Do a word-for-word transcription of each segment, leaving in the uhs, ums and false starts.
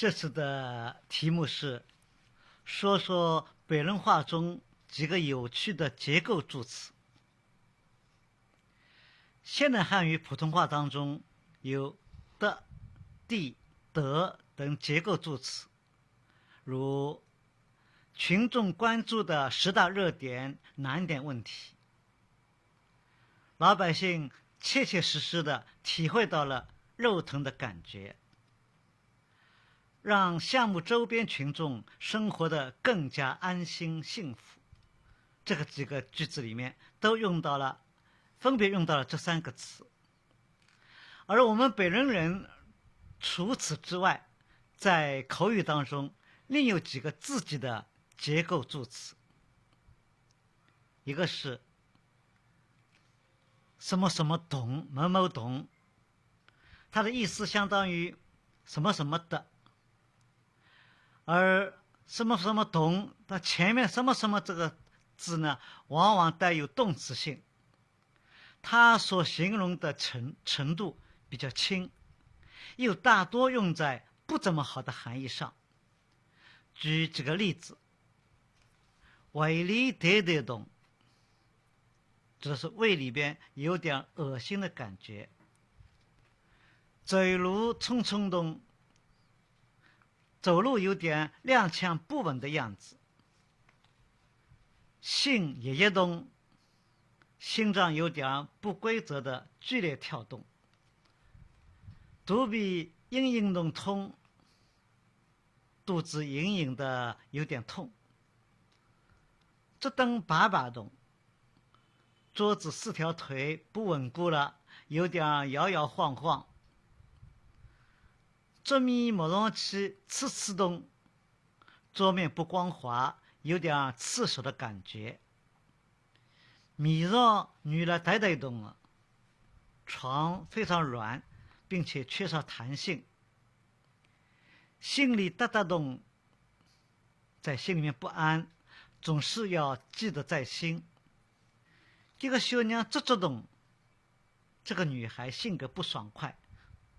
这次的题目是说说北人话中几个有趣的结构助词。现代汉语普通话当中有的、的、的等结构助词，如群众关注的十大热点难点问题，老百姓切切实实地体会到了肉疼的感觉，让项目周边群众生活得更加安心幸福。这个几个句子里面都用到了，分别用到了这三个词。而我们北人人除此之外，在口语当中另有几个自己的结构助词，一个是什么什么同，某某同，它的意思相当于什么什么的，而什么什么同，它前面什么什么这个字呢，往往带有动词性，它所形容的程，程度比较轻，又大多用在不怎么好的含义上。举几个例子，胃里涿涿动，指的是胃里边有点恶心的感觉。走路冲冲动，走路有点踉跄不稳的样子。心一一动，心脏有点不规则的剧烈跳动。肚皮隐隐动痛，肚子隐隐的有点痛。桌凳摆摆动，桌子四条腿不稳固了，有点摇摇晃晃。桌面摸上去刺刺动，桌面不光滑，有点刺手的感觉。面上软了涿涿动了，床非常软，并且缺少弹性。心里哒哒动，在心里面不安，总是要记得在心。搿个小娘作作动，这个女孩性格不爽快，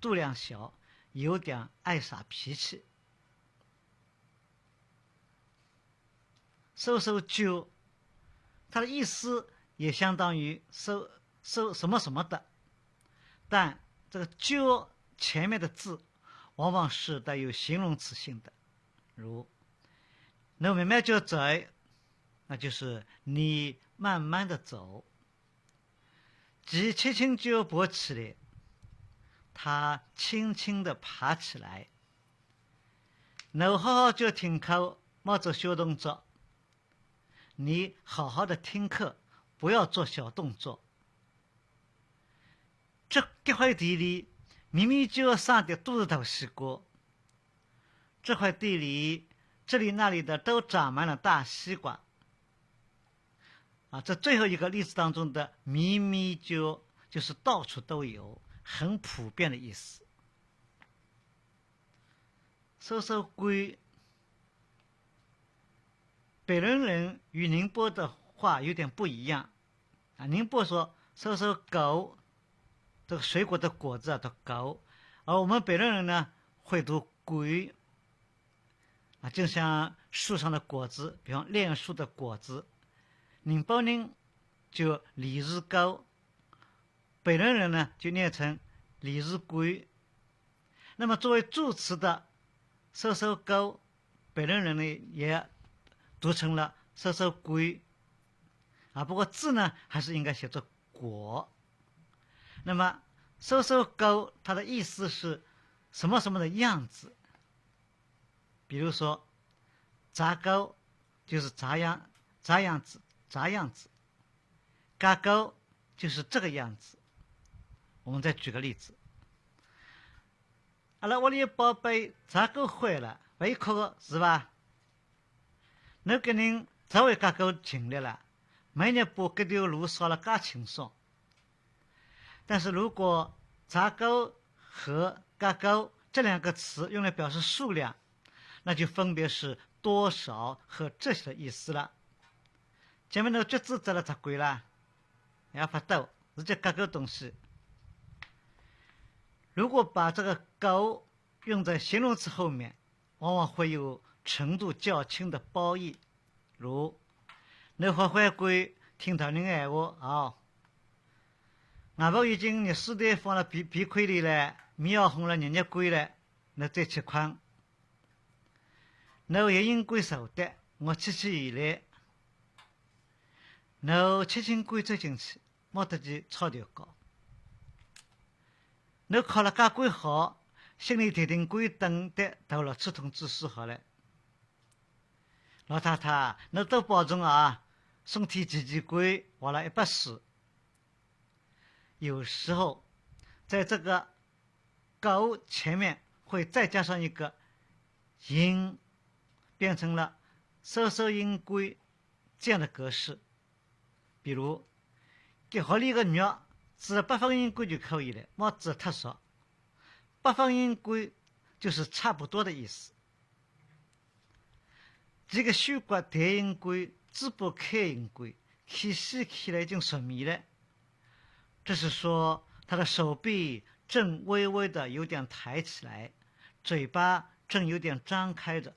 度量小，有点爱耍脾气。嗖嗖叫，它的意思也相当于嗖，嗖什么什么的，但这个叫前面的字往往是带有形容词性的，如，侬慢慢叫走，那就是你慢慢的走。 伊轻轻叫爬起来，他轻轻地爬起来。侬好好叫听课，莫做小动作。你好好的听课，不要做小动作。搿，搿块地里，明明就要生的都是大西瓜。这块地里，这里那里的都长满了大西瓜。 啊，这最后一个例子当中的明明就，就是到处都有，很普遍的意思。嗖嗖果，北京人与宁波的话有点不一样。啊，宁波说嗖嗖果，这个水果的果子啊，叫果，而我们北京人呢，会读果。 啊，就像树上的果子，比方楝树的果子，宁波人就荔枝果，北京人呢就念成荔枝果。那么作为助词的嗖嗖果，北京人呢也读成了嗖嗖果。啊，不过字呢还是应该写作果。那么嗖嗖果它的意思是什么什么的样子， 比如说，咋个就是咋样，咋样子，咋样子，嘎个就是这个样子。我们再举个例子，阿拉屋里宝贝咋个坏了，勿会哭个是吧？侬搿人咋会嘎个勤力了，每日把搿条路扫了介清爽。 但是如果咋个和嘎个这两个词用来表示数量，那就分别是多少和这些的意思了。前面的句子摘了咋个啦？也勿对，是叫嘎个东西。如果把这个个用在形容词后面，往往会有程度较轻的褒义，如“侬好乖乖听大人闲话哦”，“外婆已经热水袋放了被被窝里了，棉袄烘了热热熨了，侬再去困”，“侬也应该晓得，我去去现在”，“侬吃进关走进去， 没得去吵头搞。”“侬考了介关好，心里定定关等待头脑刺痛之时好了。”“老太太，侬多保重啊，身体健健关，活了一百岁。”有时候，在这个 狗前面会再加上一个“应”，变成了“收收应该”这样的格式。比如，“搿盒里个肉煮了八分应该就可以了，莫煮太熟。”八分应该就是差不多的意思。 “搿个手骨抬应该，嘴巴开应该，气息起来已经熟面了。”这是说他的手臂正微微的有点抬起来，嘴巴正有点张开着，